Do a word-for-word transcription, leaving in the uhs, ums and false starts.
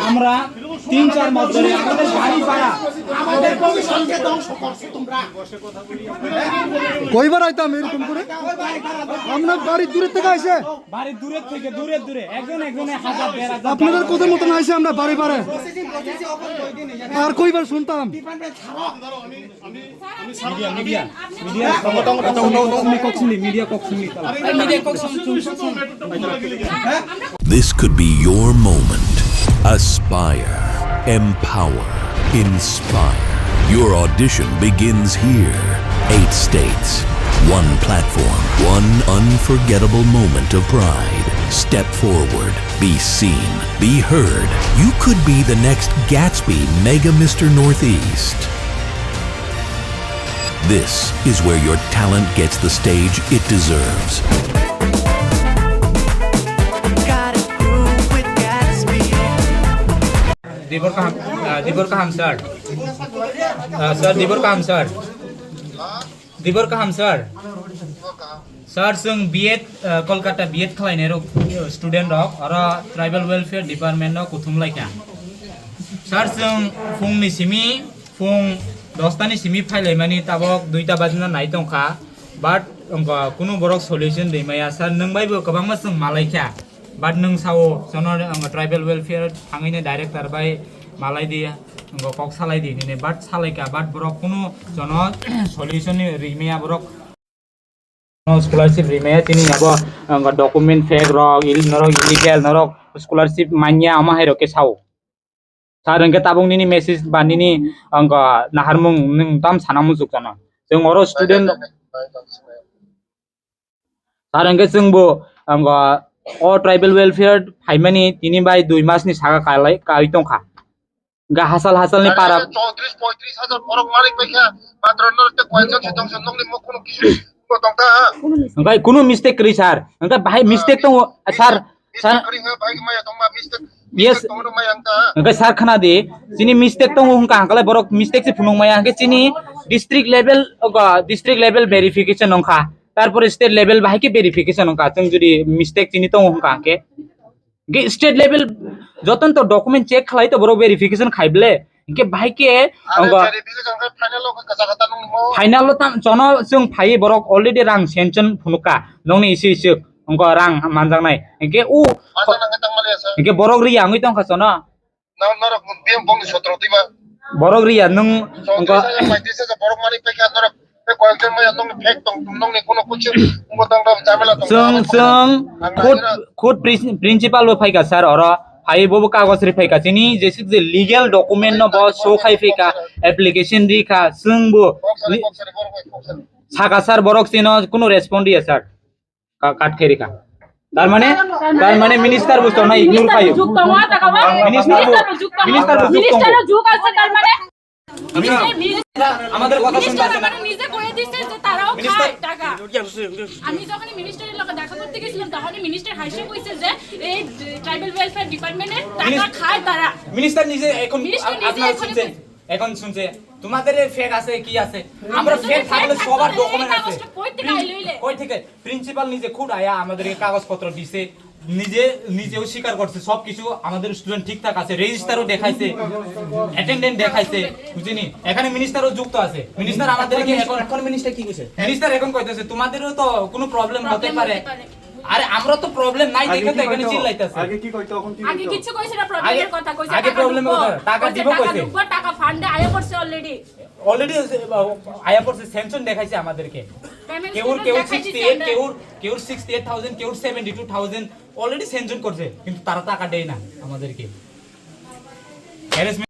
আমরা তিন চার মাস ধরে আমাদের বাড়ি পাড়া, আমাদের ভবিষ্যৎকে ধ্বংস করছো তোমরা। কয়বার আইতাম এরকম করে? আমরা বাড়ির দূরের থেকে আইছে। বাড়ির দূরের থেকে, দূরের দূরে, একজন একজনে হাজার, দেড় হাজার। আপনাদের কথা মতন আইছে আমরা বাড়ি বাড়ি। আর কয়বার শুনতাম? Media, media, media. কক্সিনি, কক্সিনি, মিডিয়া কক্সিনি। This could be your moment. Aspire, empower, inspire. Your audition begins here. Eight states, one platform, one unforgettable moment of pride. Step forward, be seen, be heard. You could be the next Gatsby Mega Mister Northeast. This is where your talent gets the stage it deserves. Dibor kaham, ah, dibor kaham, sir. Ah, sir, dibor kaham, sir. Dibor kaham, sir. Sir, chwng B Ed, ah, Kolkata B Ed khlainai rok, student rok, oro tribal welfare department no kuthum laikha. Sir, chwng phung ni simi, phung dosta ni simi phailaimani tabok duita bajina nai tongkha, but wngkha kunu borok solution rimaya. Sir, nwng bai bo kwbangma chwng malaikha. But nwng sao, jono, ang tribal welfare thangwi ni director bai malai di, ang kok salai di nini, but salai ka, but borok kunu jono solution ni rimaya borok. No scholarship rimaya tini abo, ang document fake rok, il-, norok illegal, norok scholarship manya ama hai rok ke sao. Sir, hwnkhe tabuk nini message ba nini, ang, naharmung nwng tam sana muchuk jana. Chwng oro student, sir, hwnkhe chwngbo, ang, o tribal welfare phaimani tini bai dui mas ni saka kalai, kai tongkha. Hwnkhe hasal hasal ni para. Chowtris poitris hajar borok malik bai kha, matro norok tei koyekjon se tongsa nokni mokhuno kisu bo tongkha. Hwnkhe kunu mistake kwrwi, sir. Hwnkhe bahai mistake tongo, sir. Sir, mistake kwrwi hwnkhe bahai maya tongma mistake. Yes. Mistake tongma maya wngkha. Hwnkhe sir khna di, chini mistake tongo hwnkha, hwnkhe borok mistake se phunuk maya, hwnkhe chini district level, ogo, district level verification wngkha. Tarpore state level bahai khe verification wngkha. Chwng jodi mistake chini tongo hwnkha, hwnkhe, hwnkhe state level jotono to document check khlai to borok verification khai ble. Hwnkhe bahai khe, are, ogo, verification khe final o khe kwchak kwchak nung mo. Final o tam jono chwng phai borok already rang sanction phunukha. Nokni isi isi. Wngkha rang manjaknai. Hwnkhe o, manjaknai hwnkhe tangmani asa. Hwnkhe borok ri yangwi tongkha jono. Nang norok biyang bongni sotro twiba. Borok ri ya nwng sotro wngkha tisa ya paitisa ya borok mani pekha norok tei koyekjon maya nongni fake tong nongni kono kuchuk wngbo tong tong jamela tong. Chwng, chwng ang khud, naina khud prin-, principal bo phaikha sir oro. Phai bobo kagoj ri phaikha chini jesuk je legal document no bo show khai phaikha, application rikha chwng bo. Kok sari, kok sari, borok bai kok sari. Saka sir borok chino kuno respond riya sir. Ka-, kat khairikha. Tar mane, tar mane minister bo chona ignore khayo. Minister bo, minister bo juk tongo. Minister bo juk ase tar mane. আমাদের কথা শুনতে আসে না। নিজে কয়ে দিছে যে তারাও খায় টাকা। আমি যখন মিনিস্টারের লগে দেখা করতে গেছিলাম, তখনই মিনিস্টার হাসি কইছে যে এই ট্রাইবাল ওয়েলফেয়ার ডিপার্টমেন্টের টাকা খায় তারা। মিনিস্টার নিজে এখন, মিনিস্টার নিজে আপনারা এখন শুনছেন। এখন শুনছে, তোমাদের এই ফেক আছে, কি আছে? আমরা ফেক থাকলে সবার ডকুমেন্ট আছে। কাগজটা কই থেকে আইলো ইলে? কই থেকে? প্রিন্সিপাল নিজে খুদ আয়া আমাদেরকে কাগজপত্র দিছে, নিজে, নিজেও স্বীকার করছে সবকিছু। আমাদের স্টুডেন্ট ঠিকঠাক আছে, রেজিস্টারও দেখাইছে, অ্যাটেন্ডেন্ট দেখাইছে, বুঝিনি? এখানে মিনিস্টারও যুক্ত আছে। মিনিস্টার আমাদেরকে এখন, এখন মিনিস্টার কি কইছে? মিনিস্টার এখন কইতেছে তোমাদেরও তো কোনো প্রবলেম হতে পারে। আরে, আমরা তো প্রবলেম নাই দেখে তো এখানে চিল্লাইতেছে। আগে কি কইতো, এখন কি কইতো? আগে কিছু কইছে না, প্রবলেমের কথা কইছে, আগে প্রবলেমের কথা, টাকা দিব কইছে। টাকা ফান্ডে আয়া পড়ছে অলরেডি। অলরেডি আয়া পড়ছে, স্যাংশন দেখাইছে আমাদেরকে। কেউর, কেউ সিক্সটি এইট, কেউর, কেউর সিক্সটি এইট থাউজেন্ড, কেউর seventy two thousand already sanction করছে, কিন্তু তারা টাকা দেয় না আমাদেরকে।